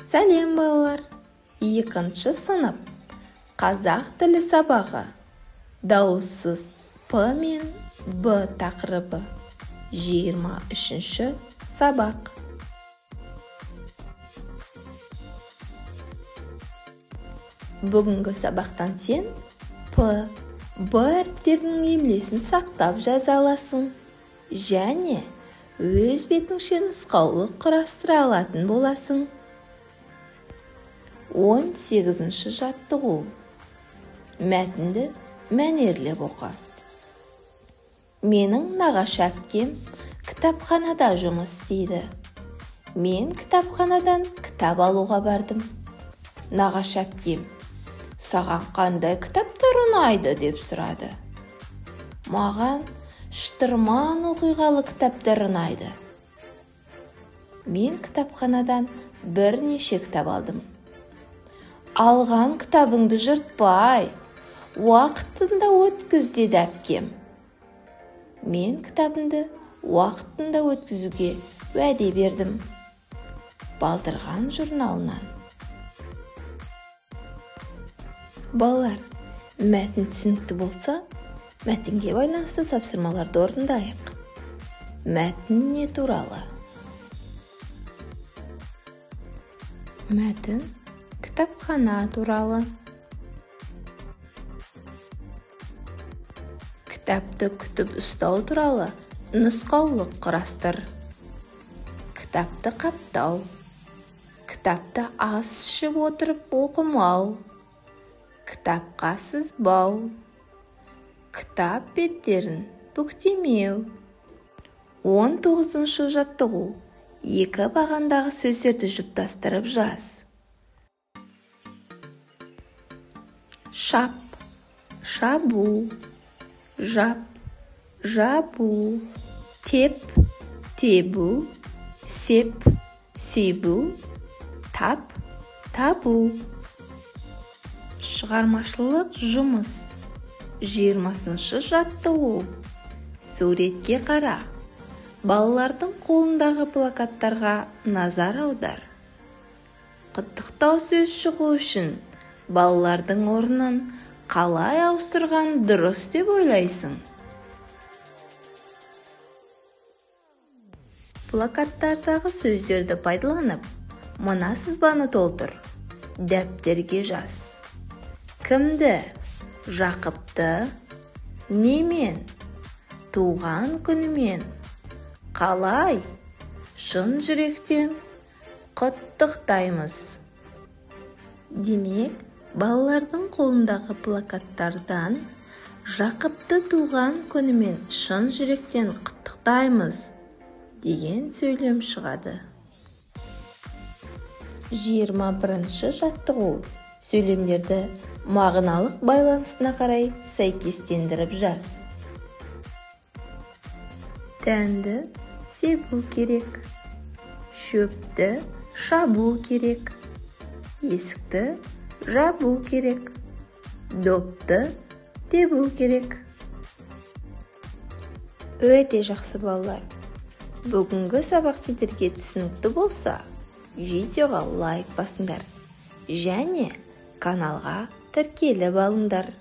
Сәлем, балалар! Екінші сынып. Қазақ тілі сабағы. Дауыссыз П мен Б тақырыбы. 23-ші сабақ. Бүгінгі сабақтан сен П, Б әріптерінің емлесін сақтап жаза аласың және өз бетіңше нұсқаулық құрастыра алатын боласың. 18-ші жаттығу. Мәтінді мәнерлеп оқы. Менің нағашы әпкем кітапханада жұмыс істейді. Мен кітапханадан кітап алуға бардым. Нағашы әпкем, саған қандай кітаптар ұнайды деп сұрады. Маған шытырман оқиғалы кітаптар ұнайды. Мен кітапханадан бірнеше кітап алдым. Алған кітабыңды жыртпай, уақытында өткіз, деді әпкем. Мен кітабымды уақытында өткізуге уәде бердім. Балдырған журналынан. Балалар, мәтін түсінікті болса, мәтінге байланысты тапсырмаларды орындайық. Мәтін не туралы? Мәтін кітапхана туралы. Кітапты күтіп ұстау туралы нұсқаулық құрастыр. Кітапты қаптау. Кітапты ас ішіп отырып оқымау. Кітапқа сызбау. Кітап беттерін бүктемеу. 19-шы жаттығу. Екі бағандағы сөздерді жұптастырып жаз. Шап, шабу, жап, жабу, теп, тебу, сеп, себу, тап, табу. Шығармашылық жұмыс. 20-шы жаттығу. Суретке қара. Балалардың қолындағы плакаттарға назар аудар. Құттықтау сөз шығу үшін балалардың орнын қалай ауыстырған дұрыс деп ойлайсың? Плакаттардағы сөздерді пайдаланып, мына сызбаны толтыр. Дәптерге жаз. Кімді? Жақыпты. Немен? Туған күнімен. Қалай? Шын жүректен құттықтаймыз. Демек, балалардың қолындағы плакаттардан Жақыпты туған күнімен шын жүректен құттықтаймыз деген сөйлем шығады. 21-ші жаттығу. Сөйлемдерді мағыналық байланысына қарай сәйкестендіріп жаз. Дәнді себу керек. Шөпті шабу керек. Есікті жабу керек. Допты тебу керек. Өте жақсы, балалар. Бүгінгі сабақ сіздерге түсінікті болса, видеоға лайк басыңдар және каналға тіркеліп алыңдар.